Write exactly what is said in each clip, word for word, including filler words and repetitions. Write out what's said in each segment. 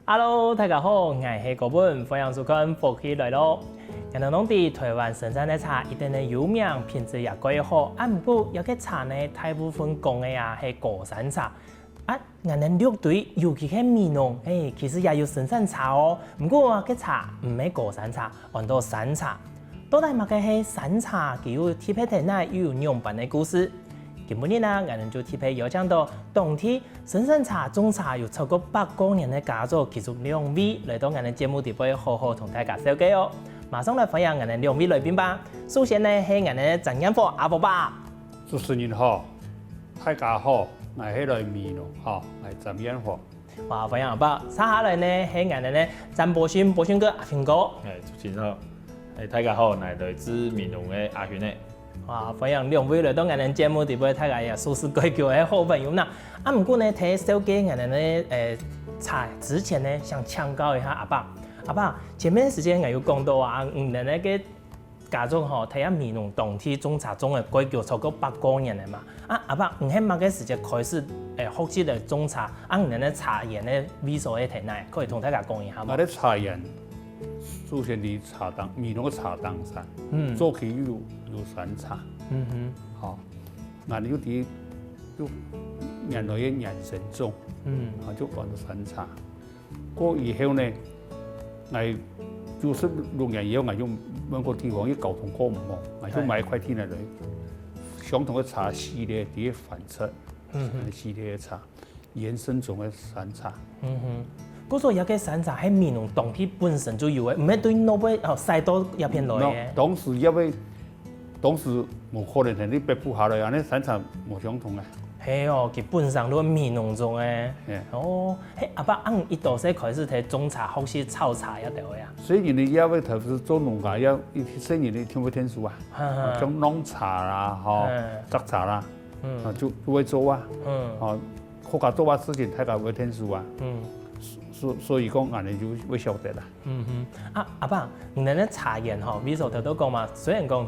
Hello，大家好，𠊎係高文，歡迎收看《福氣來了》。𠊎等攏知臺灣生產个茶一定係有名，品質也蓋好，啊毋過這个茶呢，大部分講个啊係高山茶。啊𠊎等六堆，尤其係美濃，嘿，其實也有生產茶哦。毋過啊，該茶毋係高山茶，安到山茶。到底麼个係山茶？佢又特別在哪，又有仰般个故事？今晡日啊，𠊎等就特別邀請到當地 生產茶、種茶有超過百過年个家族，其中兩位來到𠊎等節目裡背，好好同大家紹介哦。馬上來歡迎𠊎等兩位來賓吧。首先呢係𠊎等个張彥和阿伯伯。主持人好，大家好，𠊎係來美濃，好，𠊎張彥和。哇，歡迎阿伯。接下來呢係𠊎等个詹伯勳，伯勳哥、阿勳哥。哎，主持人好。哎，大家好，𠊎來自美濃个阿勳仔。 哇，歡迎兩位來到𠊎等節目裡背，大家也熟識蓋久个好朋友啦。啊毋過呢，在紹介𠊎等个呃茶之前呢，想請教一下阿伯。阿伯，前面時間𠊎有講到啊，你等个家族吼，在這美濃當地種茶種个蓋久，超過百過年个嘛。啊阿伯，你係麼个時節開始呃學習來種茶？啊你等个茶園个位所在哪？可以同大家講一下嗎？𠊎个茶園 首先在茶東，美濃个茶東山，嗯，早期有有山茶，嗯哼，好，𠊎又在又原來个原生種，嗯，啊就安到山茶。過以後呢，𠊎九十六年以後，𠊎就換過地方，因為交通較毋好，𠊎就買一塊地來，相同个茶系列，在該翻出，嗯哼，系列个茶。 原生種个山茶。嗯哼，故所這个山茶係美濃當地本身就有个，毋係對外背哦徙到這片來个。當時這位，當時無可能係你北部下來，恁呢山茶無相同个。係哦，佢本身就係美濃種个。係。哦，係阿伯恁一多歲開始在種茶，學習炒茶這兜个啊？所以人家這位頭先做農家，這一世人你聽毋聽書啊？哈哈，像弄茶啦，吼，摘茶啦，嗯，啊就就會做啊，嗯，啊。 客家做法事情，大家會聽書啊。嗯，所所以講，恁呢就會曉得啦。嗯哼，啊阿伯，你等个茶園吼，為所頭都講嘛，雖然講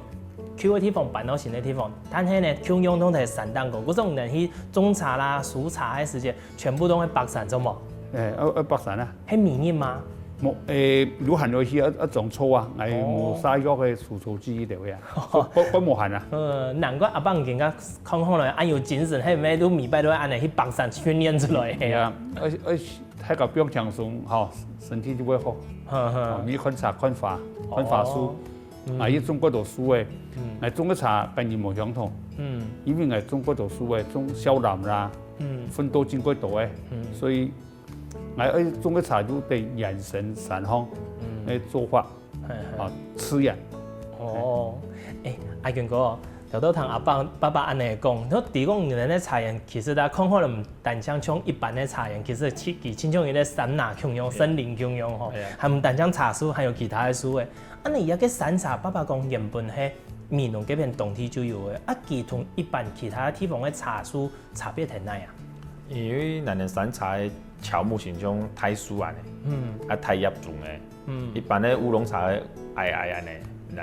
舊个地方搬到新个地方，但係呢，共樣都在山頂高。故所你等去種茶啦、收茶个時節，全部都會跋山，著無？哎，愛愛跋山啊。係每日嗎？無，誒，有閒就去啊，啊種草啊，哎，無啥藥个除草劑一條呀，不不無閒啊。嗯，難怪阿伯今下看好了，恁有精神，係毋係都每擺都會恁呢去跋山訓練出來个啊？係啊，而而大家放輕鬆吼，身體就會好。呵呵，你看茶、看花、看花樹，啊，也種過多樹誒，嗯，來種个茶跟人無相同，嗯，因為𠊎種過多樹誒，種小蘭啦，嗯，分多種過多誒，嗯，所以 𠊎愛種个茶就在原生山項，嗯，个做法，係係，啊，自然。哦，誒，阿軍哥，頭頭聽阿伯伯伯恁呢講，佢知講你等个茶園其實啊，看好了毋單淨像一般个茶園，其實佢佢親像一個山林共樣，森林共樣吼，係啊，還毋單淨茶樹，還有其他个樹誒。恁呢這個山茶，伯伯講原本係美濃該片當地就有个，啊，佢同一般其他地方个茶樹 差別在哪啊？因為𠊎等山茶个喬木形像大樹恁呢，嗯，啊大葉種个，嗯，一般个烏龍茶个矮矮恁呢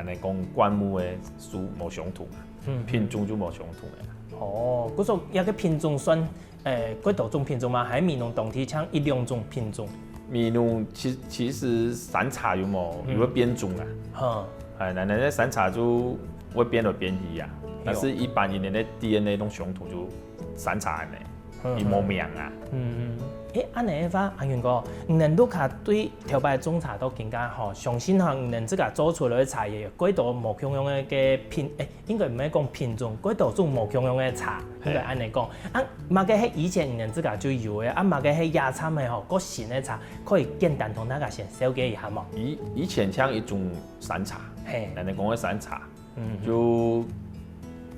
，𠊎等講灌木个樹無相同啊，嗯，品種就無相同个。哦，故所這個品種算，誒，幾多種品種嗎？還係美濃當地淨一兩種品種？美濃其其實山茶有無，嗯，有个變種啊。哈，哎，𠊎等个山茶就會變來變去啊，但是一般佢等个D N A都相同，就 山茶恁呢，嗯，佢無名啊。嗯嗯，誒，恁呢个話，阿雲哥，你等屋下對頭擺種茶到今下吼，相信吼，你等自家做出來个茶也有幾多無共樣个个品，誒，應該毋係講品種，幾多種無共樣个茶，應該恁呢講。啊，麼个係以前你等自家就有个，啊，麼个係這站个吼，較新个茶，可以簡單同大家先紹介一下無？以以前像一種山茶，嘿，𠊎等講个山茶， 嗯，就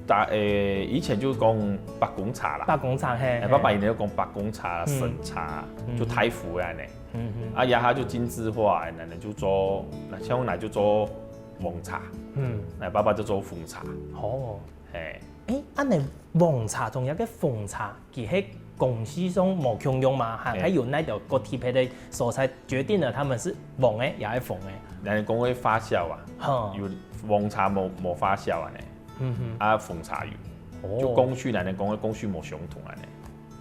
大誒，以前就講伯公茶啦，伯公茶，嘿，誒，嘿，伯伯佢等就講伯公茶、嗯，神茶，嗯，就大壺个恁呢。嗯哼，啊，這下就精緻化，𠊎等就做，像𠊎就做黃茶，嗯，𠊎伯伯就做紅茶。哦，嘿，誒，恁呢黃茶同這個紅茶，佢係工序上無共樣嘛，還還有哪條个特別个所在決定了佢等係黃个也係紅个？𠊎等講个發酵啊，吼，有黃茶無無發酵恁呢。 嗯哼，啊，紅茶有，哦，就工序，𠊎等講个工序無相同恁呢。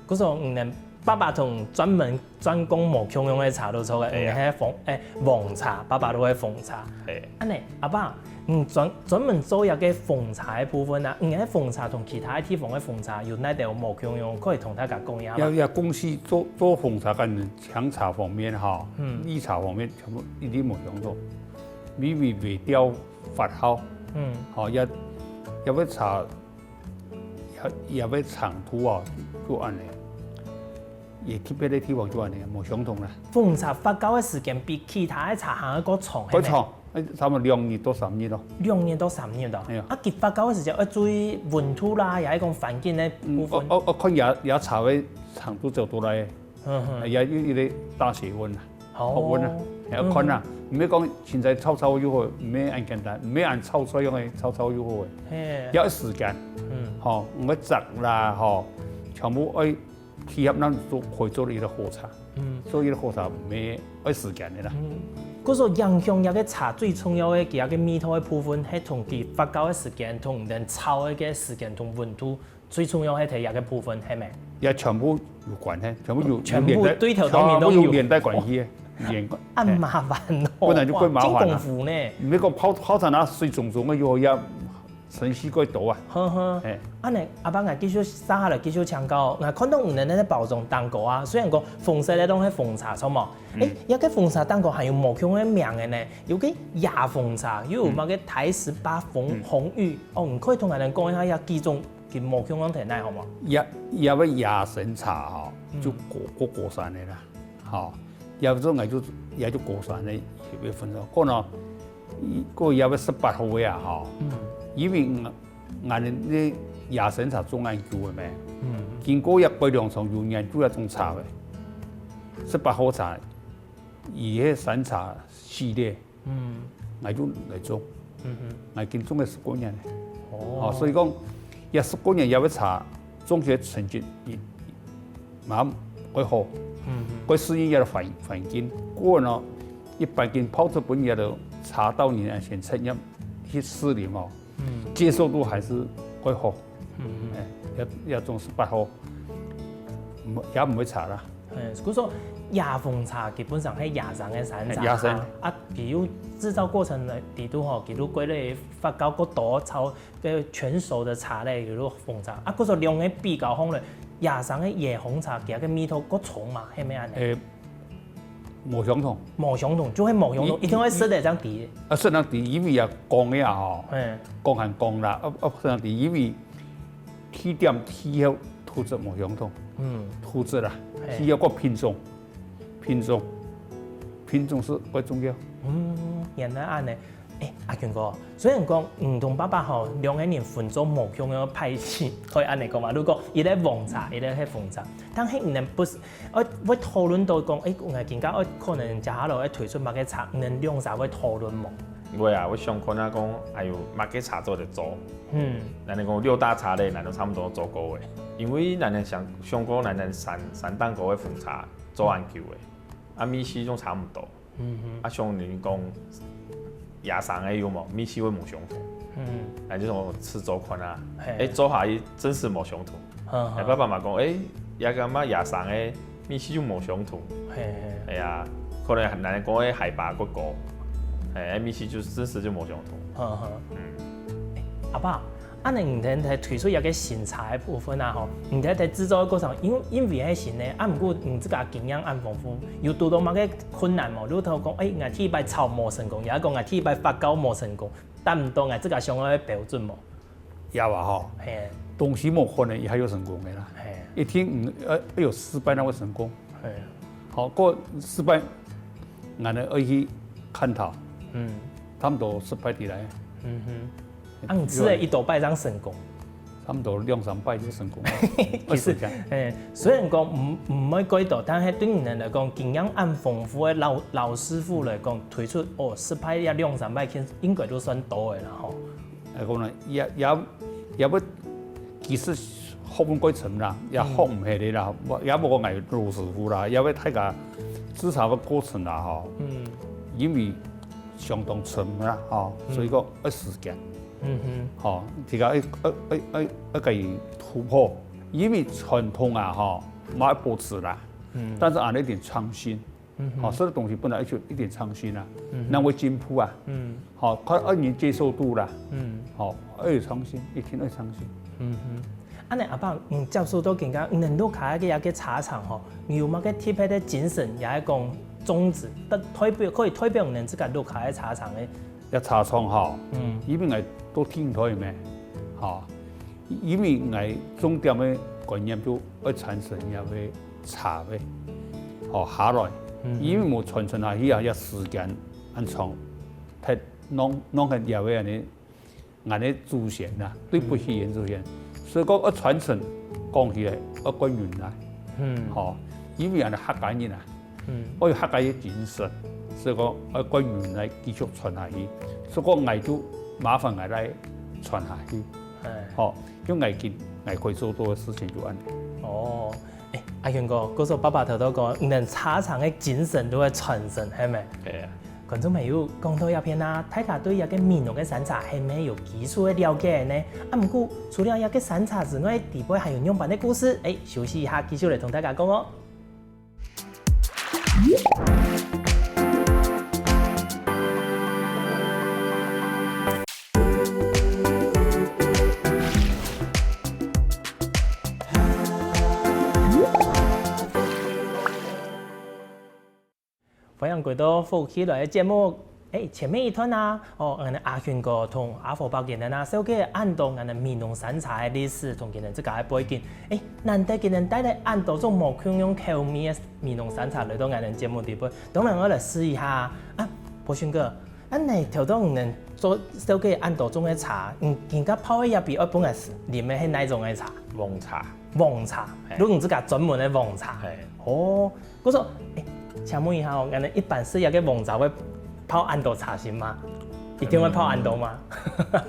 故所你等爸爸同專門專攻無共樣个茶都做个，你係紅，欸，紅茶，爸爸都係紅茶。欸，恁呢，阿爸，你專專門做一個紅茶个部分啊，你个紅茶同其他个地方个紅茶有哪兜無共樣，可以同大家講一下嗎？也也公司做做紅茶跟青茶方面哈，綠茶方面全部一定無相同，微微微調發酵，嗯，好也也會差，也也會程度啊，就恁呢。也特別个地方就恁呢，無相同啦。紅茶發酵个時間比其他个茶行个較長，較長，差不多兩日到三日咯。兩日到三日咯。啊，佢發酵个時間愛注意溫度啦，也係講環境个部分。哦哦，看這這茶个程度做到來，也有一個大學問啊，學問啊，也要看啊。毋係講現在炒炒就好，毋係恁簡單，毋係恁炒出樣个炒炒就好个，也要時間。吼，毋係摘啦，吼，全部愛 契合咱做可以做一個好茶，嗯，做一個好茶毋係愛時間个啦。嗯，故所影響這個茶最重要个，佢个味道个部分，係同佢發酵个時間，同人炒个時間，同溫度最重要係這個部分，係無？也全部有關係，全部有全部對頭到尾都有，全部有連帶關係个，連關。恁麻煩哦，本來就過麻煩啊，哇，真功夫呢。毋係講泡泡茶拿水沖沖个，又要 程序過多啊。呵呵，欸，恁呢，阿爸，𠊎繼續接下來繼續請教，𠊎看到你个該個包裝蛋糕啊，雖然講紅色个都係紅茶，著無？欸，這個紅茶蛋糕還有無共个名个呢，有個野紅茶，又有麼个台十八紅紅玉，哦，你可以同𠊎等講一下這幾種佢無共樣在哪好無？野野个野生茶吼，就高高高山个啦。 吼，也做𠊎就也就高山个有分數。過呢，過也要十八號个啊吼，因為𠊎𠊎个野生茶種恁久个咩，經過也改良場有研究這種茶个，十八號茶，佢个山茶系列， 嗯，𠊎就來種，嗯哼，𠊎已經種了十過年了。哦，所以講，這十過年這个茶種出來成績也蠻會好，嗯哼，會適應這个環環境。過呢，一般經泡出本這个茶到你先測驗去試啉哦，嗯，接受度還是會好，嗯哼，欸，這這種十八號，毋也毋會差啦。 嗯，故所野紅茶基本上係野生个山茶，野生啊，佢有製造過程呢，佢都吼，佢都歸類發酵過多，超个全熟个茶類，佢都紅茶啊。故所兩個比較好咧，野生个野紅茶，佢个味道較重嘛，係毋係恁呢？欸，無相同，無相同，就係無相同，一定愛食个正知。啊，食个知，因為啊講个啊吼，講還講啦，啊啊食个知，因為 地點、氣候、土質無相同，嗯，土質啊，氣候个品種，品種，品種係會重要。嗯，原來恁呢。欸，阿權哥，雖然講你同爸爸吼兩個人分做無共樣个派系，可以恁呢講嘛？如果一個黃茶，一個係紅茶，但係你們毋係，會會討論到講，欸，𠊎今下愛可能接下來愛推出麼个茶，你們兩儕會討論無？ 會啊，會想看下講，還有麼个茶做得做。嗯，𠊎等講六大茶類，𠊎等差毋多做過个。因為𠊎等想想過𠊎等山山頂高个紅茶做恁久个，啊味緒就差毋多。嗯哼，啊像你講野生个有無？味緒會無相同。嗯，啊就係試做看啊，欸，做下去真實無相同。 欸，爸爸嘛講，欸，這个嘛野生个味緒又無相同。係係，哎呀，可能還難講个海拔較高，欸，味緒就真實就無相同。嗯嗯，阿爸，恁呢你等在推出這个新茶个部分啊吼，你等在製作个過程，因因為係新个，啊毋過你自家經驗恁豐富，有堵到麼个困難無？例如講，欸，𠊎第一擺炒無成功，也係講𠊎第一擺發酵無成功，達毋到𠊎自家想要个標準無？ 也啊吼，係，東西無可能一下就成功个啦，係，一定愛愛有失敗正會成功。係，好，過失敗，𠊎等愛去探討，嗯，差毋多失敗得來，嗯哼，啊你試了幾多擺正成功？差毋多兩三擺就成功了。其實，欸，雖然講毋毋會幾多，但係對你等來講，經驗恁豐富个老老師傅來講，推出哦失敗也兩三擺，其實應該都算多个啦吼。 來講呢，也也也會技術學問過深啦，也學毋起來啦，也無講𠊎老師傅啦，也會大家製茶个過程啦吼，因為相當深啦吼，所以講愛時間，吼，自家愛愛愛愛愛个突破，因為傳統啊吼，嘛要保持啦，嗯，但是恁樣一點創新，嗯哼，好，食个東西本來就一點創新啊，嗯哼，人會進步啊，嗯，好，佢愛人接受度啦，嗯，好，愛有創新，一定愛創新。嗯哼，恁樣阿爸，你接觸到今下，你等屋下个一個茶廠吼，你有麼个特別个精神，也係講宗旨，代代表可以代表你等自家屋下个茶廠个？這茶廠吼，嗯，因為𠊎都聽佢咩，吼，因為𠊎重點个觀念就愛傳承這个茶个，吼，下來，嗯，因為無傳承下去啊，這時間恁長，忒浪浪費這个恁樣，恁樣祖先啊，對不起原祖先，所以講愛傳承，講起來愛觀念來，嗯，吼，因為恁樣客家人啊， 嗯，愛有客家个精神，所以講愛觀念來繼續傳下去。所以講𠊎就麻煩𠊎來傳下去，哎，吼，因為𠊎今𠊎可以做到个事情就恁樣。哦，哎，阿雄哥，故所爸爸頭頭講，你等茶廠个精神都會傳承，係無？係啊。觀眾朋友，講到這片啊，大家對這个美濃个山茶係無有基礎个了解呢？啊，毋過除了這个山茶之外，底背還有仰般个故事？哎，休息一下，繼續來同大家講哦。 歡迎回到福氣來个節目。哎，前面一段啊，哦，𠊎等阿雄哥同阿火伯佢等啊，紹介恁多𠊎等美濃山茶个歷史同佢等自家个背景。哎，難得佢等帶來恁多種無共樣口味个美濃山茶來到𠊎等節目底背，當然𠊎來試一下啊。啊，伯雄哥，啊你頭到你等做紹介恁多種个茶，你今下泡个這杯愛分𠊎試，啉个係哪種个茶？黃茶。黃茶，嘿，你自家專門个黃茶。嘿。哦， 故所，哎，請問一下哦，𠊎等一般食這个黃茶會泡恁多茶心嗎？一定會泡恁多嗎？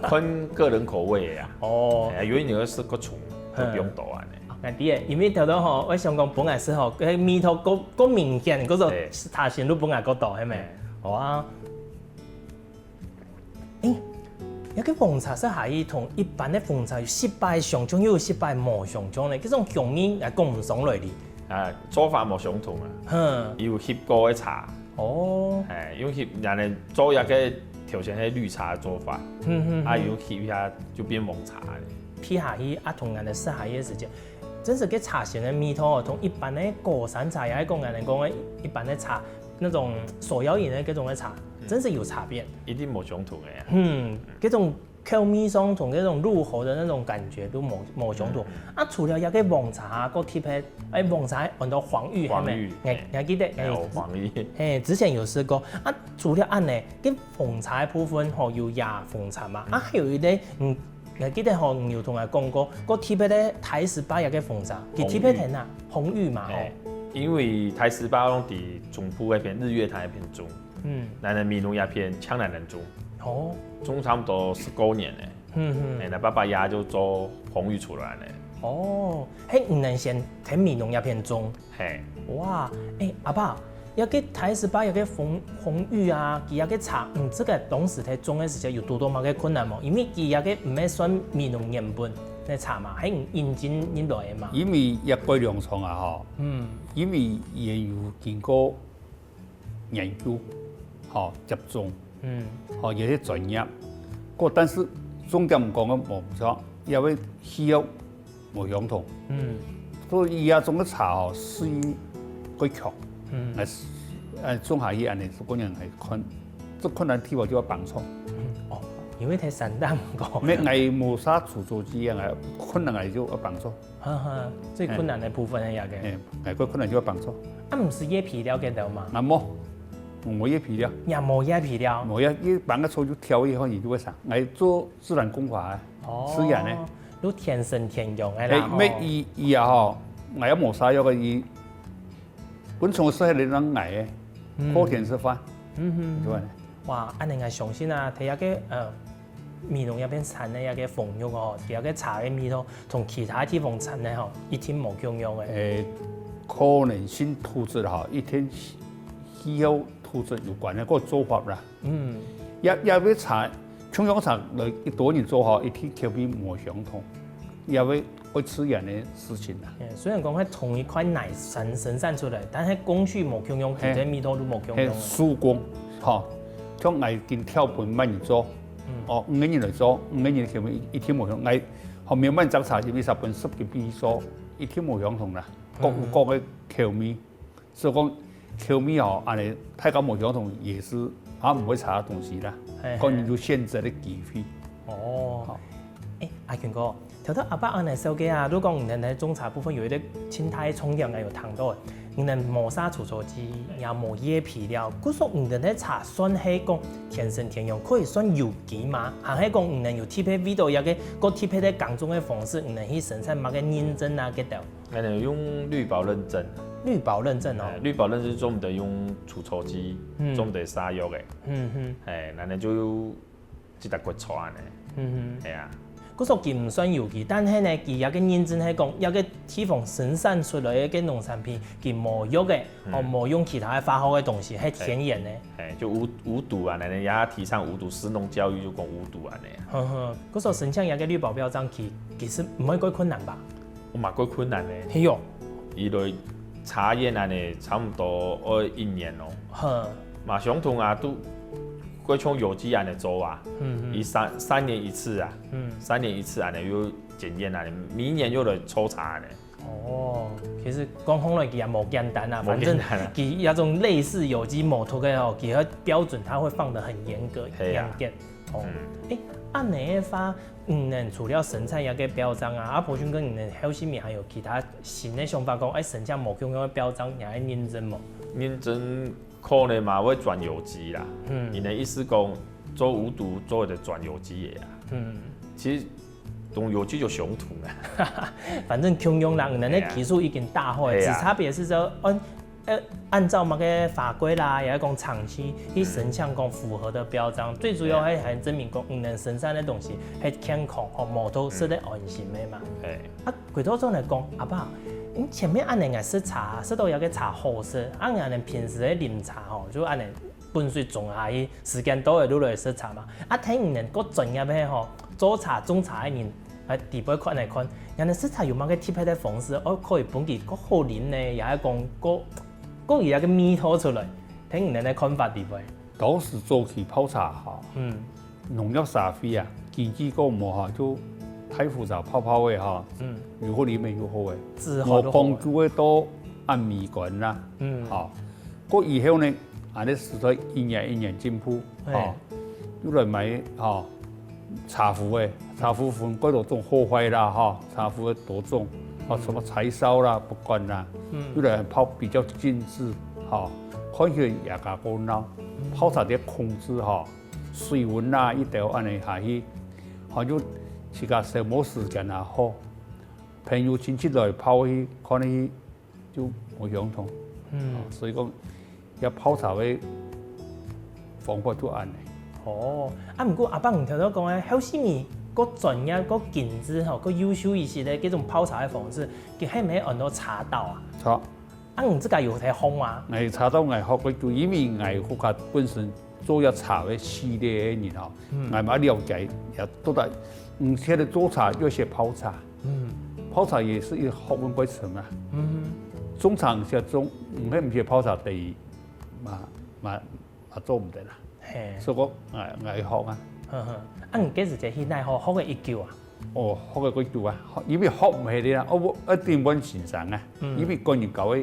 看個人口味啊。哦。哎，有人會食較重，就毋用多恁樣。𠊎知个，因為頭頭吼，𠊎想講本來係吼，該味道較較明顯，故所，對，茶心都本來較多，係無？對。好啊。 欸，這个紅茶食下去同一般个紅茶有息把相像，又有息把無相像呢，這種香味也講毋上來哩。啊，做法無相同啊。哼。有翕過个茶。哦。欸，用翕，然後做一个頭先个綠茶个做法，嗯哼哼。啊，用翕一下就變紅茶了。配下去啊，同𠊎等食下去个時節，真實个茶香个味道哦，同一般个高山茶，也係講𠊎等講个一般个茶，那種手搖飲个這種个茶，嗯。真是有差別。一定無相同个啊。嗯，這種 口味上同該種入口的那種感覺都無無相同。嗯。啊，除了這个紅茶啊，還特別，欸，紅茶安到黃玉，黃玉，係無？你還記得？欸，欸，有黃玉。欸，之前有試過。啊，除了恁呢，該紅茶的部分吼，有野紅茶嘛。啊，還有一類，嗯，你還記得吼，你有同𠊎講過，還特別个大士壩這个紅茶，佢特別甜啊，紅玉嘛，吼。欸，因為大士壩攏在中部該片，日月潭該片種。 嗯。𠊎等美濃這片，淨𠊎等種。哦。種差不多十過年了。嗯嗯。欸，𠊎爸爸爺就做紅玉出來了。哦，係你等先在美濃這片種。係。哇，欸，阿爸，這个大士壩這个紅紅玉啊，佢這个茶，嗯，這个當時在種个時節有堵著麼个困難無？因為佢這个毋係算美濃原本个茶嘛，係引進入來个嘛。因為這改良場啊吼，嗯。因為佢有經過 研究，吼，接種，嗯。吼，也係專業。過，但是重點講个無毋著，因為氣候無相同。嗯。所以這種个茶吼，適應較強。嗯。來，欸，種下去恁呢，個人來看，最困難地方就愛挷草。嗯，哦，因為在山頂講。無，𠊎無啥除草劑啊，困難个就愛挷草。 哈哈，最困難个部分係這个。欸，欸，𠊎个困難就愛挷草。啊，毋係葉肥料个了嘛？啊，無，無葉肥料。也無葉肥料。無葉，一般个草就挑一下，佢就會生。𠊎做自然光化个，哦，自然个。都天生天養个啦，欸，吼。乜佢，佢啊吼，𠊎也無啥藥个，佢本從細个人人愛个，嗯。靠天食飯。嗯哼。對。哇，恁呢𠊎相信啊，在這个，呃， 美濃這片產个這个紅玉哦，佢這个茶个味道同其他地方產个吼，一定無共樣个。欸，可能性土質吼，一定氣候土質有關个，个做法啦。嗯。這，這个茶，共樣茶來幾多人做吼，一定口味無相同。這个愛自然个事情啦。雖然講係同一塊泥生生產出來，但係工序無共樣，其實味道都無共樣。係手工，吼，像𠊎今挑分麼人做，哦，五個人來做，五個人口味一定無相同。𠊎後面麼人摘茶，因為十分十幾批做，一定無相同啦，各有各个口味。 所以講口味哦，恁呢大家無相同，也是也毋會差東西啦。係，講有選擇个機會。哦，好。欸，阿權哥，頭頭阿伯恁呢紹介啊，就講你等在種茶部分有一個清代重點，𠊎有聽到个，你等無啥除草劑，也無葉肥料，故所你等个茶算係講天生天養，可以算有機嗎？還係講你等有特別為到一個，過特別个耕種个方式，你等去生產麼个認證啊，該兜？ 𠊎等用綠保認證。綠保認證哦。欸，綠保認證做毋得用除草劑，嗯。做毋得灑藥个。嗯哼。欸，𠊎等就有這隻國家恁呢。嗯哼。係啊。故所佢毋算有機，但係呢，佢這個認證係講，這個地方生產出來个農產品，佢無藥个，嗯。哦，無用其他个化學个東西，係天然个。欸，就無無毒啊，𠊎等也提倡無毒，食農教育就講無毒恁呢啊。呵呵，故所申請這個綠保標章，其其實毋會過困難吧？ 哦，嘛過困難呢。係哦。佢來茶園恁呢，差毋多愛一年咯。哼。嘛相同啊，都過像有機恁呢做啊。嗯嗯。佢三三年一次啊，嗯。三年一次恁呢又檢驗恁呢，明年又來抽查恁呢。哦，其實講起來佢也無簡單啊，無簡單啊。反正佢這種類似有機無毒个哦，佢个標準佢會放得很嚴格，係啊。嚴格。哦，嗯。欸，恁呢个話， 你等除了生產這個標章啊，啊，博君哥你等後續面還有其他新个想法，講愛申請無共樣个標章，也愛認證無？認證可能嘛會轉有機啦。嗯。你的意思講做無毒做得轉有機个啊？嗯。其實同有機就相同啊。反正共樣啦，你等个技術已經打好了，係啊。只差別係說，嗯， 呃，按照麼个法規啦，也係講程序去申請講符合的標章，最主要還還證明講你等生產个東西係健康，吼，無毒食得安心个嘛。欸。啊，回頭轉來講，阿爸，你前面恁呢𠊎食茶，食到這個茶好食，啊，𠊎等平時个啉茶吼，就恁呢滾水沖下去，時間到了就來食茶嘛。啊，聽你等較專業个吼，做茶、種茶个人， 啊，底背看來看，人个食茶有麼个特別个方式，哦，可以分佢較好啉呢，也係講較，較有該个味道出來，聽你等个看法底背。當時早期泡茶哈，嗯。農業社會啊，經濟較無哈，就大壺茶泡泡个哈，嗯。有好啉个有好个，只好就好个。無講究个到恁美觀啦，嗯。哈。過以後呢，恁呢時代一年一年進步，嘿。哈，又來買哈， 茶壺个，茶壺分幾多種好壞啦，吼，茶壺个多種，啊，什麼柴燒啦，不管啦，嗯。有人泡比較精緻，吼，看起來也較過鬧，嗯。泡茶个控制吼，水溫啦，一兜恁呢下去，吼，就自家消磨時間也好，朋友親戚來泡去，看去 就無相同。嗯。哦，所以講，這泡茶个方法就恁呢。哦，啊，毋過阿伯你頭頭講个，後生人較專業、較精緻吼，較優秀一些个這種泡茶个方式，佢係毋係安到茶道啊？著。啊，你自家有在學嗎？𠊎茶道𠊎學過，就因為𠊎屋下本身做這茶个系列个人吼，嗯。𠊎嘛了解，也到底，嗯，現在做茶又係泡茶。 嗯。泡茶也係一個學問過程啊。嗯。種茶毋識種，毋係毋識泡茶第一，嘛，嘛，嘛做毋得啦。嘿。所以講，𠊎，𠊎學啊。呵呵。啊，你該時節去哪學，學个幾久啊？哦，學个幾久啊？學，因為學毋係个啦，哦，𠊎，𠊎頂半先生啊，嗯。因為個人教个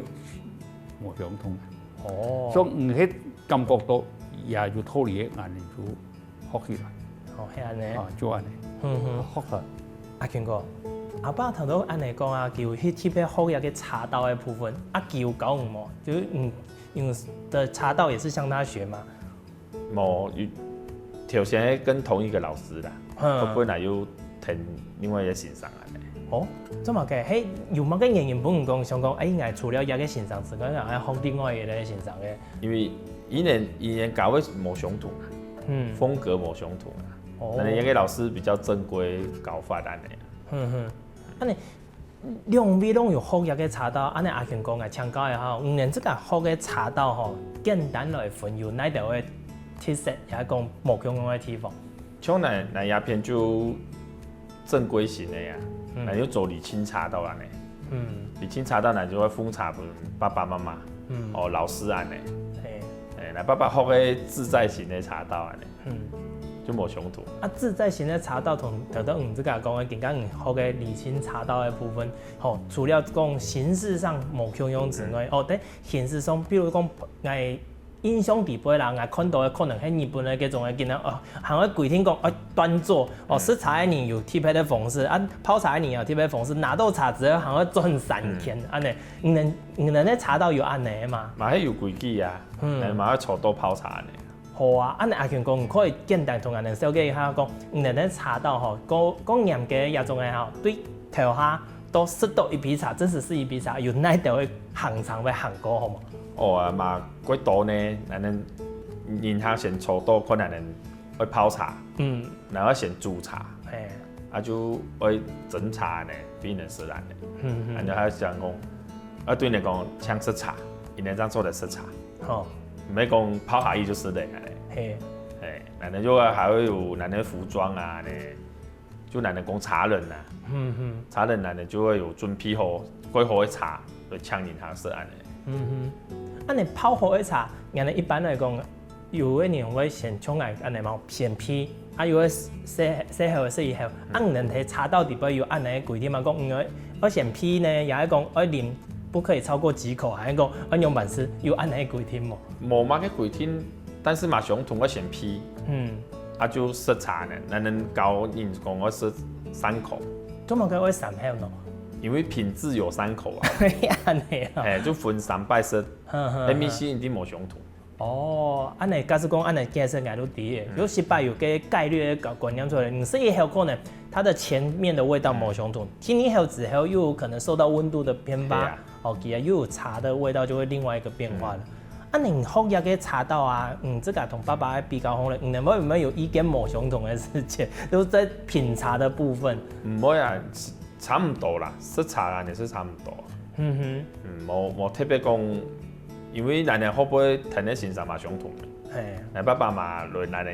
無相同啊。哦。所以毋係感覺到也有道理个，恁呢就 學起來。哦，係恁呢。啊，就恁呢。嗯哼。學起來。阿權哥，阿爸頭頭恁呢講啊，佢有去特別學一個茶道个部分，啊，佢有教你無？就係你，你的茶道也是向他學嗎？無，有，頭先跟同一個老師啦，嗯。後尾來又跈另外一個先生恁呢。哦，做麼个？係有麼个原因分你講，想講，哎，𠊎除了這個先生之外，𠊎還學另外一個先生个？ 因為佢等，佢等教个無相同啊，嗯。風格無相同啊。哦。可能有个老師比較正規教法恁呢啊。嗯哼，恁呢，兩位攏有學這個茶道，恁呢阿權哥，𠊎請教一下，你等這個學个茶道吼，簡單來分有哪兜个特色，也係講無共樣个地方？像𠊎，𠊎這片就正規型个啊，嗯。𠊎就做離心茶道恁仔。嗯。離心茶道呢就會奉茶分爸爸媽媽，嗯。哦，老師恁仔。嘿。哎，該爸爸學个自在型个茶道恁仔。嗯。就無相同。啊，自在型个茶道同頭頭你自家講个，今下你學个離心茶道个部分，吼，除了講形式上無共樣之外，嗯。哦，對，形式上，比如講，𠊎 印象底背啦，𠊎看到个可能係日本个該種个，今下哦，還會規定講，愛端坐，哦，嗯。食茶个人有特別个方式，啊，泡茶个人有特別个方式，拿到茶之後還會轉三圈，嗯。恁仔，你等你等个茶道有恁仔嗎？嘛係有規矩啊，嗯。嘛愛坐到泡茶呢。好啊，恁仔阿權哥，你可以簡單同𠊎等紹介一下，講你等个茶道吼，講講嚴格个這種个吼，對頭下 都食到一杯茶，真實係一杯茶，有哪兜个行程會行過，好無？哦，啊嘛，過多呢，𠊎等人客先坐到看𠊎等愛泡茶，嗯。然後先煮茶，嘿。啊就愛斟茶呢，分人食恁仔。嗯，嗯。啊，然後還想講，啊，對人講，像食茶，佢等正做得食茶。好。毋係講泡下去就食得恁仔。嘿。嘿，𠊎等就還會有𠊎等个服裝啊呢。 就𠊎等講茶人啊，嗯哼。茶人𠊎等就會有準備好，蓋好个茶，來請人客食恁仔。嗯哼。恁仔泡好个茶，𠊎等一般來講，有个人會先像𠊎恁仔嘛，先焙，啊，有个細細口个時候，啊，你等在茶道底背有恁仔个規定嘛，講，嗯，愛愛先焙呢，也係講愛啉，不可以超過幾口，還係講愛仰般食，有恁仔个規定無？ 無麼个規定，但是嘛相同个先焙，嗯。啊就食茶呢，𠊎等教人講愛食三口。做麼个愛三口呢？因為品質有三口啊。恁仔啊。嘿，就分三擺食，哼哼哼。A B C一定無相同。哦，恁仔假使講恁仔解釋𠊎都知个，嗯。有時擺有个概率个觀念出來，你食一口可能它的前面的味道無相同，嗯。第二口之後又有可能受到溫度的變化，對啊。 哦，佢啊又有茶的味道，就會另外一個變化了。嗯。啊，你學這個茶道啊，你自家同爸爸个比較好了，你們會不會有意見無相同的事情？就是在品茶的部分。毋會啊，差毋多啦，食茶啊，也是差毋多。嗯哼。嗯，無無特別講，因為𠊎等學會跈个先生嘛相同个，嘿。𠊎爸爸嘛，來𠊎等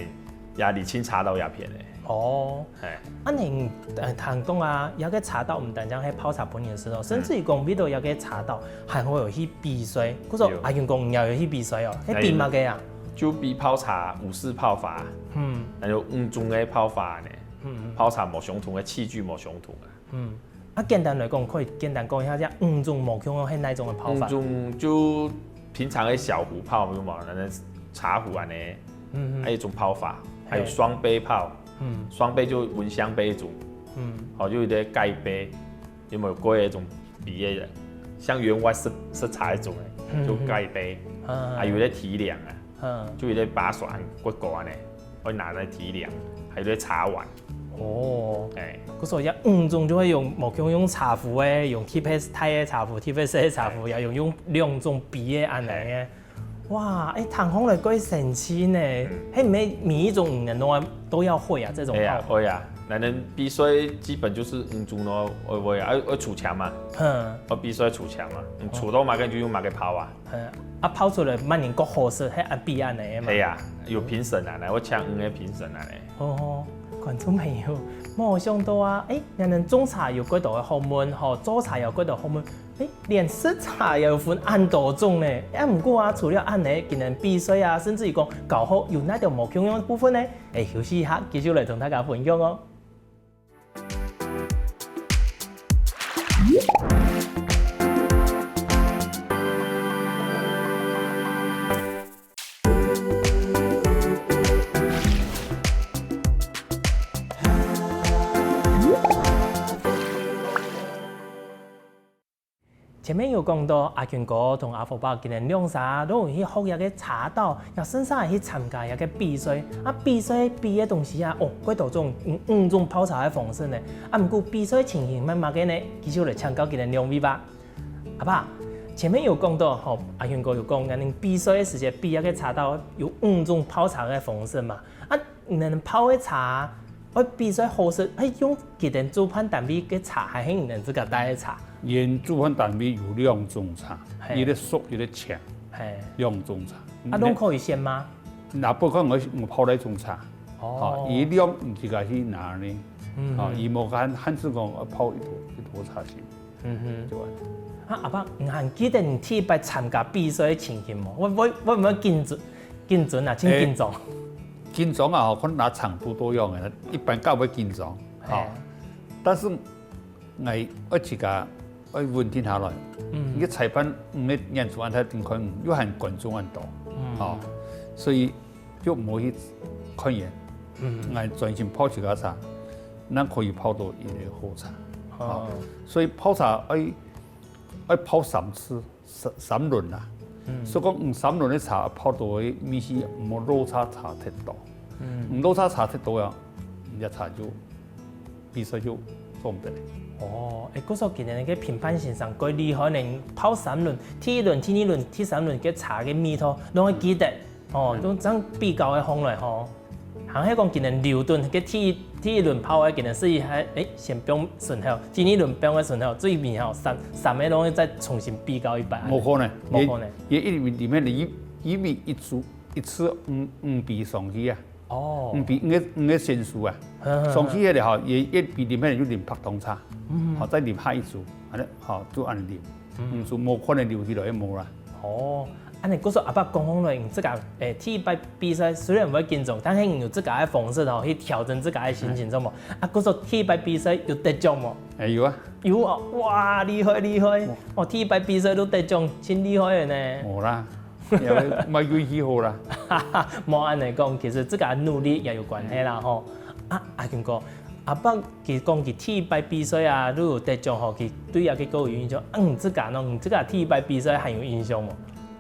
也離清茶道這片个。哦。 嘿。啊，你呃，聽講啊，這個茶道毋單淨係泡茶分人食哦，甚至於講為到這個茶道，還會有去比賽。故所有。阿勇講你也有去比賽哦，係比麼个啊？就比泡茶，五式泡法，嗯。還有五種个泡法呢。嗯嗯。泡茶無相同个器具，無相同个。嗯。啊，簡單來講，可以簡單講一下，這五種無共樣係哪種个泡法？五種就平常个小壺泡，有無？那茶壺恁呢，嗯嗯。還有一種泡法，還有雙杯泡。 嗯。雙杯就分香杯一種，嗯。哦，就有个蓋杯，有無有蓋一種杯仔，像員外食食茶一種个，嗯，就蓋杯，嗯。啊，有个提梁啊，嗯。就有个把手恁闊闊恁呢，會拿來提梁，還有个茶碗。哦。哎。故所以五種就會用，無共樣茶壺个，用特別大个茶壺，特別細个茶壺，對。也用用兩種杯仔恁呢个。哎。 哇，哎，聽起來蓋神奇呢。嗯。係毋係每一種語言都要都要會啊？這種泡法。會啊，會啊。𠊎等比賽基本就係五種咯，會會啊，愛愛出錢嘛。嗯。愛比賽出錢嘛，嗯，哦。出到麼个就用麼个泡啊。嗯，啊，泡出來麼人較好食，係恁比恁呢个嘛。係啊，有評審啊，來，𠊎請五个評審啊咧。哦，觀眾朋友，無想到啊，哎，𠊎等種茶有幾多个學問，吼，做茶有幾多學問， 哎，連食茶也有分恁多種呢。哎，毋過啊，除了恁呢，今日比賽啊，甚至於講教學有哪兜無共樣个部分呢？哎，休息一下，繼續來同大家分享哦。 前面有講到阿權哥同阿福伯佢等兩儕都有去學這個茶道，也順續去參加這個比賽。啊，比賽比个東西啊，哦，幾多種，嗯，五種泡茶个方式呢。啊，毋過比賽情形係麼个呢？繼續來請教佢等兩位吧。阿伯，前面有講到，吼，阿權哥有講，恁樣比賽个時節比這個茶道有五種泡茶个方式嘛。啊， 你等泡个茶，愛比賽好食，係用佢等主辦單位个茶，還係你等自家帶个茶？因主辦單位有兩種茶，嘿。一個熟，一個淺，嘿。兩種茶。啊，攏可以選嗎？若不管𠊎𠊎泡哪種茶，哦。吼，佢兩自家去拿呢。嗯，啊，佢無限限制講愛泡一多一多茶先，嗯哼，就恁。啊，阿伯，你還記得你第一擺參加比賽个情形無？會會會毋會緊張緊張啊，真緊張？緊張啊，吼，看哪程度都樣个，一般較會緊張，吼。但是 𠊎愛自家愛穩定下來。嗯，你个裁判，你个演出恁大，定看，又還觀眾恁多，嗯，吼，所以就毋好去看佢。嗯，𠊎專心泡自家茶，正可以泡到一个好茶。哦，所以泡茶愛愛泡三次，三三輪啊。所以講，嗯，三輪个茶泡到个味緒毋好落差差忒多。嗯，落差差忒多啊，人家茶就 比賽就做毋得了。哦，欸，故所今日个評判先生蓋厲害呢，泡三輪，第一輪、第二輪、第三輪个茶个味道，攏會記得，哦，攏正比較會䟘來吼。還係講今日劉頓个第一第一輪泡个，今日係還欸先放順後，第二輪放个順後，最尾吼三三个攏會再重新比較一擺。無可能，無可能。佢佢一裡面的一一味一注一次五五比上去啊。 哦，五比五个五个選手啊，上去个咧吼，佢一比啉，彼就啉白糖茶，吼，再啉下一注，恁呢吼，就恁呢啉，五注無可能留起來，無啦。哦，恁呢，故所阿伯講講咧，你自家欸第一擺比賽雖然會緊張，但係你有自家个方式吼，去調整自家个心情，著無？啊，故所第一擺比賽有得獎無？欸，有啊。有啊，哇，厲害厲害！哦，第一擺比賽都得獎，真厲害个呢。無啦。 也毋會運氣好啦。無恁呢講，其實自家努力也有關係啦吼。啊，阿金哥，阿伯佢講佢第一擺比賽啊，都有得獎吼，佢對這个較有印象。啊，你自家呢？你自家第一擺比賽還有印象無？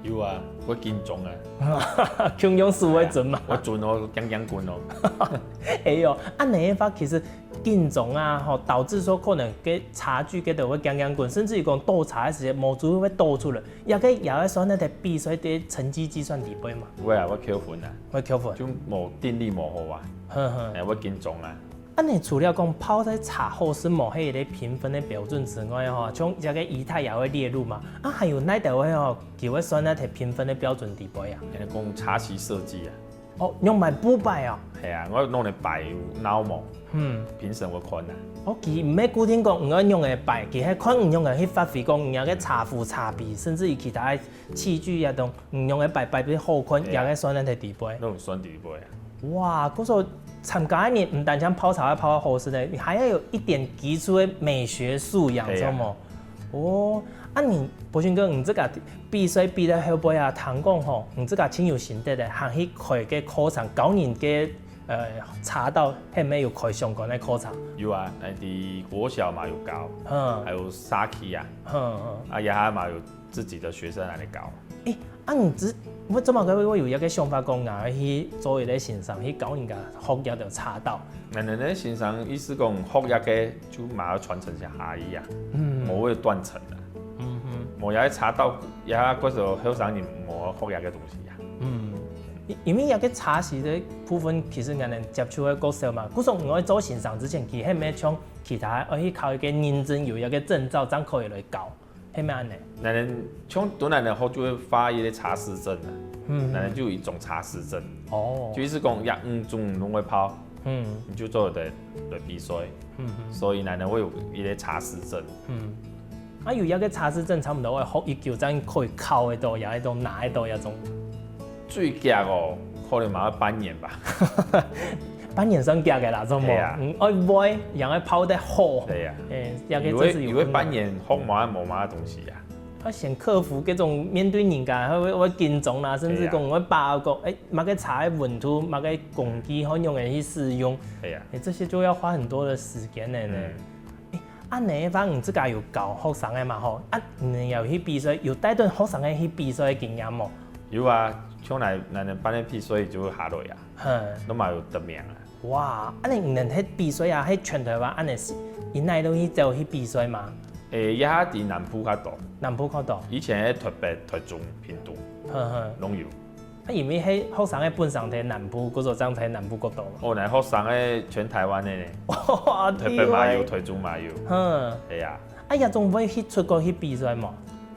有啊，會緊張啊。共樣輸會準嘛？會準哦，驚驚滾哦。哎喲，恁呢个話，其實緊張啊，吼，導致說可能个差距个都會驚驚滾，甚至於講倒茶个時間，模組會倒出來。 這个也會算在比賽个成績計算裡背嘛？會啊，會扣分啊。會扣分。就無定力無好啊，呵呵。欸，會緊張啊。恁呢除了講泡个茶好食無係一个評分个標準之外吼，像這个儀態也會列入嘛。啊，還有哪兜位吼，佢會算在評分个標準裡背啊？人講茶席設計啊。哦，用來布擺啊？係啊，𠊎弄个擺有鬧無？嗯，評審會看啊。哦，佢毋係固定講你愛用个擺，佢係看你用个去發揮，講你个茶壺、茶杯，甚至於其他 器具啊，同你用个擺擺比較好看，也个算在裡背。攏算裡背啊。哇，故所參加个人毋單淨泡茶會泡到好食呢，你還要有一點基礎个美學素養，係啊。著無？哦，啊你博鈞哥，你自家比賽比到後背啊，聽講吼，你自家真有心得个，還去開个課程，教人个呃茶道，係毋係有開相關个課程？有啊，欸，在國小嘛有教，嗯，還有社區啊，嗯嗯，啊，這下嘛有 自己的學生來教。欸，啊你知，𠊎做麼个會有一个想法講，𠊎愛去做一个先生，去教人家學這兜茶道？𠊎等个先生意思講，學這个就嘛愛傳承下去啊，嗯，無會斷層啊。嗯哼，無這个茶道，這下過少後生人無學這个東西啊。嗯，因因為這个茶席个部分，其實𠊎等接觸个較少嘛，故所𠊎愛做先生之前，其實係毋係像其他愛去考一个認證，有一个證照，正可以來教。 係毋係恁呢？𠊎等像對𠊎等學就會發一个茶師證啊，嗯，𠊎等就有一種茶師證，哦，就意思講，這五種攏會泡，嗯，你就做得來比賽，嗯哼，所以𠊎等會有一个茶師證。嗯，啊有這个茶師證差不多愛學幾久正可以考得到，也會到拿得到這種？ 最遽哦，可能嘛愛半年吧。半年算遽个啦，著無？係啊。嗯，愛會，也愛泡得好。係啊。欸，這个真係有困難。以為以為半年學嘛無麼个東西啊。愛先克服這種面對人家會會會緊張啦，甚至講會把握講，欸，麼个茶个溫度，麼个工具，好用个去使用。係啊。欸，這些就要花很多的時間的呢。嗯。 欸，恁呢个話，你自家有教學生个嘛吼？啊，你有去比賽，有帶等學生个去比賽个經驗無？有啊，像來來辦个比賽就下來啊，哼，都嘛有得名啊。哇，恁呢你等去比賽啊，去全台灣恁呢係，你哪都去走去比賽嘛？欸，這下在南部較多。南部較多。以前係台北、台中、屏東，哼哼，攏有。 啊，因為係學生个本身在南部，故所正在南部較多嘛。哦，𠊎學生个全台灣个呢，哇，台北嘛有，厲害。台中嘛有。哼。係啊。啊，這種會去出國去比賽無？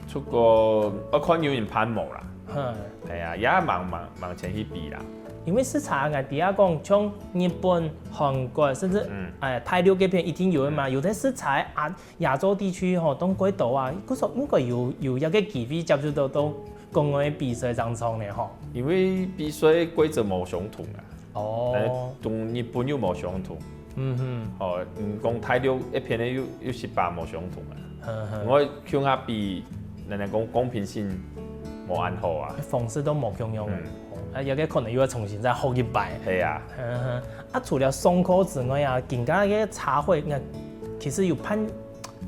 出國，愛看有人辦無啦。哼。係啊，也吂吂吂錢去比啦。因為食茶，𠊎知啊講，像日本、韓國，甚至，嗯。哎，大陸該片一定有个嘛，嗯。有个食茶啊，亞洲地區吼，當過多啊，故所應該有，有一個機會接觸到，到國外个比賽當中呢吼。因為比賽規則無相同啊。哦。呃，同日本又無相同。嗯哼。哦，嗯，講大陸一片个又，又食法無相同啊。嗯哼。𠊎共下比，人家講公平性無恁好啊。方式都無共樣个。嗯。啊，這個可能又要重新再學一擺。係啊。嗯哼。啊，除了上課之外啊，今下个茶會，其實有辦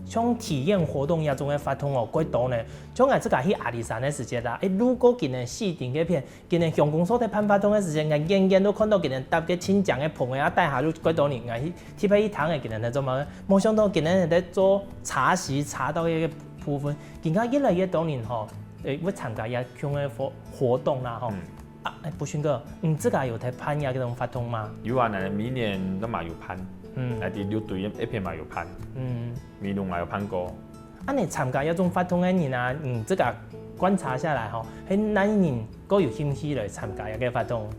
像體驗活動這種个活動哦，過多呢。像𠊎自家去阿里山个時節啦，誒，路過今年四丁該片，今年鄉公所在辦活動个時節，𠊎遠遠都看到今年搭个親情个朋友啊，帶下就過多人，𠊎去特別去聽个今年在做麼个，無想到今年在做茶席、茶道个部分，今下越來越多人吼，誒，會參加這種个活，活動啦吼。嗯。 啊，哎，博勳哥，你自家有在辦這種活動嗎？有啊，𠊎每年都嘛有辦，嗯。來，第六堆一片嘛有辦，嗯。美濃嘛有辦過。啊，你參加這種活動个人啊，你自家觀察下來吼，係哪人較有興趣來參加這個活動？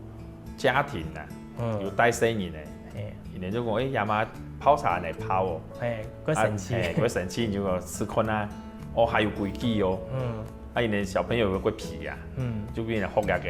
家庭啊，嗯。有帶細人个，嘿。佢等就講，哎，阿媽泡茶來泡哦。嘿，較神奇。啊，嘿，較神奇，你就講試看啊，哦，還有規矩哦。嗯。 啊，因為小朋友又較皮啊，嗯。就變成學這個，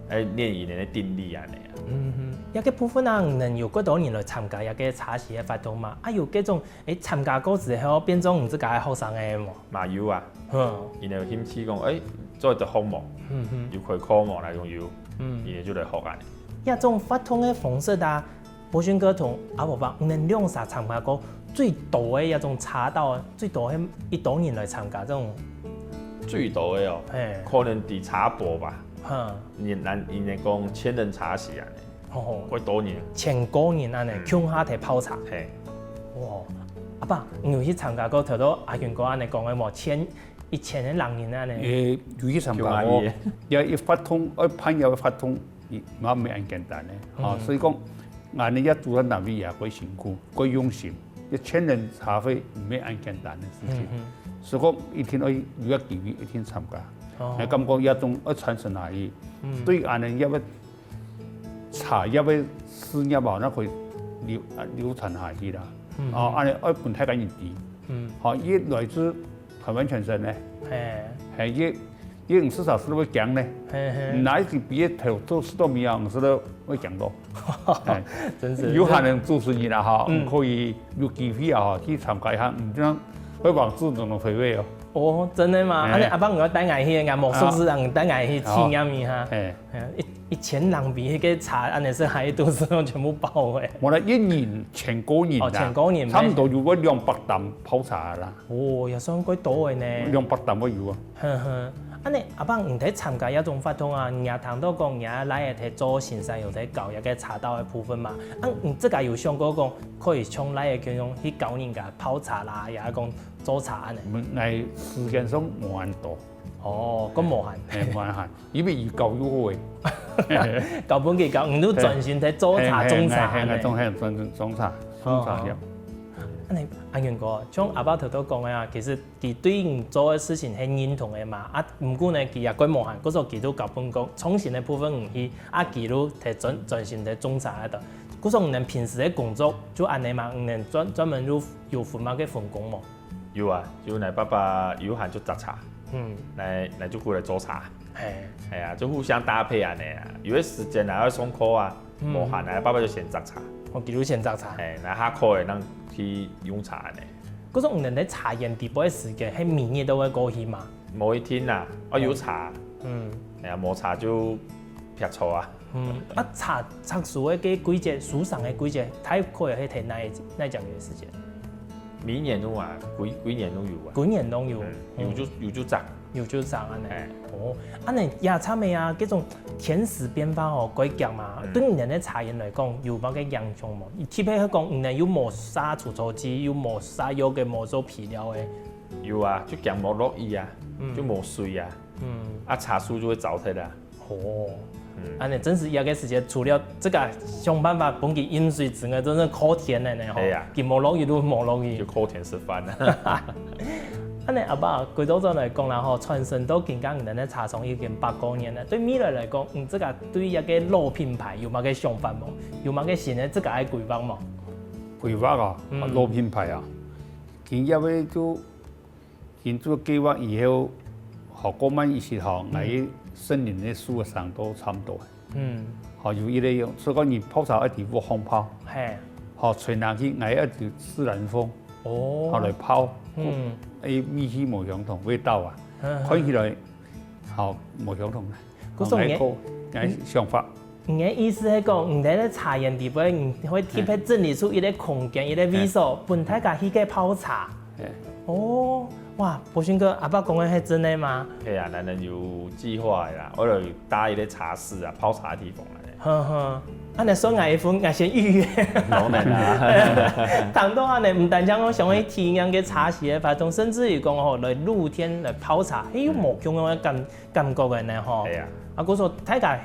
哎，練佢等个定力恁樣啊。嗯哼，這個部分啊，你等有幾多人來參加這個茶席个活動嘛？啊，有這種，哎，參加過之後變成你自家个學生个無？嘛有啊，嗯。佢等有興趣講，哎，做得學無？嗯哼。有開課無？來講有，嗯。佢等就來學恁樣。這種活動个方式啊， 博勳哥同阿伯伯，你等兩儕參加過最多个這種茶道，最多个幾多人來參加這種？最多个哦，嘿。可能在茶博吧。哼。人，人，人家講千人茶席恁樣，哦。幾多人？千過人恁樣，嗯。共下在泡茶。嘿。哇，阿伯，你有去參加過頭頭阿軍哥恁樣講个無？千 一千个人恁樣呢。誒，有去參加過，共下去。也一活動，愛辦一個活動，也，也毋係恁簡單个。啊，嗯。所以講，𠊎等也做得難為也，過辛苦，過用心。一千人茶會毋係恁簡單个事情。嗯哼。所以講，一定愛有這機會，一定參加。哦。𠊎感覺這種愛傳承下去，嗯。對𠊎等也愛 茶葉个事業啊，那可以流，啊，流傳下去啦。嗯。哦，恁樣愛分大家人知。嗯。好，佢來自台灣全省呢。嘿。嘿，佢，佢毋係啥事都會驚呢。嘿嘿。哪一支畢業頭做事都無樣，毋係都會驚到。嘿。真是。有可能主持人啦，哈，嗯。可以有機會啊，去參加一下，毋知會往這種的回味哦。哦，真的嗎？哎。恁樣阿伯，你愛帶𠊎去，𠊎無熟事，啊。你帶𠊎去體驗一下。好。哎。哎，一，一千人比那個茶，恁樣係還都係全部包的。無啦，一人千過人啦，哦，千過人，差不多有個兩百擔泡茶啦。哦，也算幾多的呢。兩百擔會有啊。哼哼，恁樣阿伯，你在參加這種活動啊，你也聽到講，你也來在做先生，有在搞一個茶道的部分嘛。啊，你自家有想過講，可以像來个共樣去教人家泡茶啦，也講做茶恁樣？𠊎時間上無恁多。哦，較無閒。哎，無閒，因為佢教又好誒。教分佢教，你就專心在做茶、嘿，嘿，種茶恁樣。嘿，嘿，種，嘿，種，種茶，種茶葉。哦。恁樣，阿元哥，像阿伯頭頭講个啊，其實佢對你做个事情係認同个嘛。啊，毋過呢，佢也較無閒，故所佢就教分講，創新个部分毋去，啊，佢就在專，專心在種茶該度。故所你等平時个工作就恁樣嘛，你等專，專門就有分麼个分工無？ 有啊，就𠊎爸爸有閒就摘茶，嗯。𠊎，𠊎就過來做茶。嘿。哎呀，就互相搭配恁樣啊。有个時間啊，愛上課啊，嗯。無閒啊，爸爸就先摘茶。哦，佢就先摘茶。哎，該下課个人去用茶恁樣。故所你等在茶園底背个時間，係每日都會過去嘛？無一定啊，哦，有茶。嗯。哎呀，無茶就撇杈啊。 嗯，啊，茶，茶樹个該季節，收成个季節，大概係在哪一，哪一隻月時間？每年都有啊，幾，幾年都有啊。幾年都有。嗯，有就，嗯。有就摘。有就摘恁樣。哎。哦，恁樣也差毋多啊，這種天時變化哦，較遽嘛，嗯。對你等个茶園來講，有麼个影響無？特別係講，你等又無殺除草劑，又無殺藥个，無做肥料个。有啊，就驚無落雨啊，嗯。就無水啊，嗯。啊，茶樹就會燥忒啊。 哦，嗯。恁樣真係這個時節，除了自家想辦法分佢飲水之外，真正靠天个呢，吼。係啊。佢無落雨就無落雨。就靠天食飯啊。恁仔，阿伯，歸倒轉來講啦吼，傳承到今个你等个茶廠已經百過年了。對未來來講，你自家對這个老品牌有麼个想法無？有麼个新个自家个規劃無？規劃啊，嗯、老品牌啊，今个月就今做計劃以後，好過慢一息吼，嗯、𠊎森林个樹个生都差不多。 嗯，好，有一个用，所以講你泡茶愛在屋項泡，嘿，好，吹冷氣，𠊎愛在自然風，哦，好來泡，嗯，哎，味緒無相同，味道啊，看起來，好，無相同。故所你个，𠊎个想法。你个意思係講，你在茶園底背，你會特別整理出一个空間，一个位所，分大家去該泡茶。 哦，哇，博勳哥，阿伯講个係真个嗎？係啊，𠊎等有計畫个啦，𠊎來搭一个茶室啊，泡茶个地方啊。呵呵，恁仔算𠊎一份，𠊎先預約。當然啦。談到恁仔，毋單淨講想去體驗个茶席个活動，甚至於講吼，來露天來泡茶，係有無共樣个感感覺个呢吼。係啊。啊，故所大家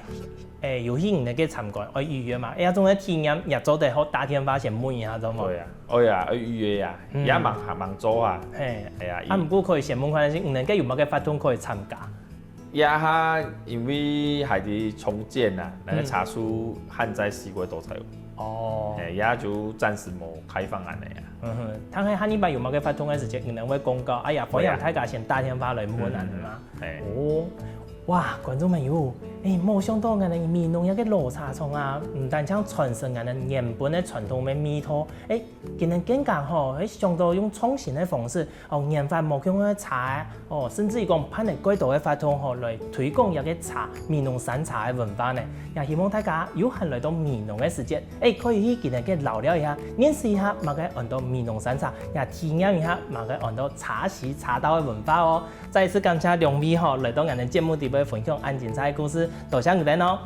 誒，有興趣个參觀，愛預約嘛。誒，這種个體驗也做得好打電話先問一下，著無？對啊，哎呀，愛預約啊，也蠻還蠻早啊。嘿，哎呀，啊，毋過可以先問看，你等該有麼个活動可以參加？這下因為還在重建啊，該个茶樹還在四月多才有。哦，誒，也就暫時無開放恁仔啊。嗯哼，但係下禮拜有麼个活動个時節，你等會公告，哎呀，歡迎大家先打電話來問恁仔嘛。 哦，哇，觀眾朋友，誒，無想到𠊎等美濃這个老茶廠啊，毋單淨傳承𠊎等原本个傳統个味道，誒，今年更加吼，誒，想到用創新个方式，哦，研發無共个茶，哦，甚至於講辦了蓋多个活動吼，來推廣這个茶，美濃山茶个文化呢。也希望大家有閒來到美濃个時節，誒，可以去今年个遶尞一下，認識一下麼个安到美濃山茶，也體驗一下麼个安到茶席茶道个文化哦。 再一次感謝兩位吼，來到𠊎等節目底背分享恁精彩个故事，多謝你等哦。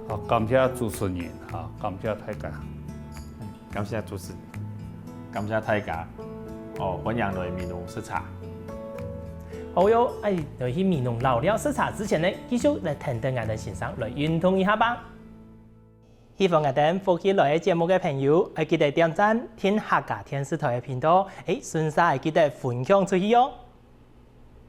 好，感謝主持人，好，感謝大家。感謝主持人，感謝大家。哦，歡迎來美濃食茶。好喲，愛來去美濃遶尞食茶之前呢，繼續來聽聽𠊎等先生來運動一下吧。 喜歡𠊎等福氣來个節目个朋友，愛記得點讚、訂客家電視台个頻道，誒，順續愛記得分享出去哦。